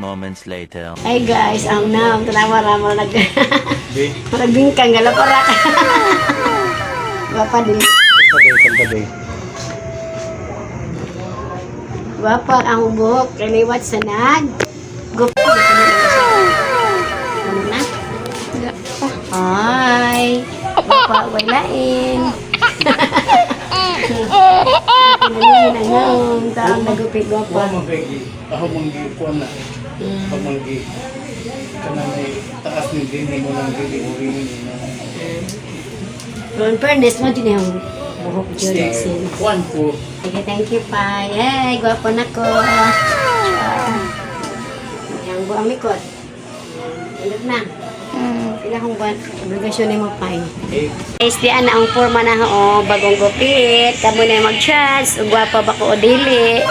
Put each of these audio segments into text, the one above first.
moments later. Ay guys, ang nam, tanawa ra mo nag Di, nagbingkang gala para. Gwapa din. Tagay, tagay. Gwapa ang buhok, kaliwat sa nag. Gupo. Ano na? Ay, gwapa, walain. Pinalihin ang naong taong nagupit Wa gwapa. man kay gi, ako man gi kuan na. Ako man gi kanang may taas ni din mo lang dili uri ni na. Pero in fairness mo din yung buhok dyan. Sin. Kuan ko. Sige, thank you, Pai. Hey, gwapo na ko. Yang buang likod. Ilog na. Pila kong buwan. Obligasyon ni mo, Pai. Eh, Guys, di ana ang forma na ho, bagong gupit. Kamo na yung mag-charge. Ug Gwapa ba ko o dili?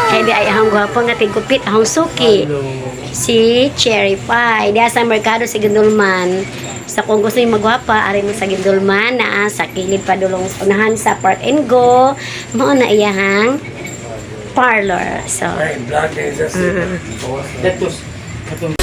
Kaya di ay ahong gwapo nga tigupit, ahong suki. Hello. Si Cherry Pie. Diya sa merkado sa Gindulman. Sa kung gusto yung magwapa, ari mo sa Gindulman na sa kilid pa dulong unahan sa Park and Go. Mao na iyahang parlor. So, Ay, vlog eh, just Datos katong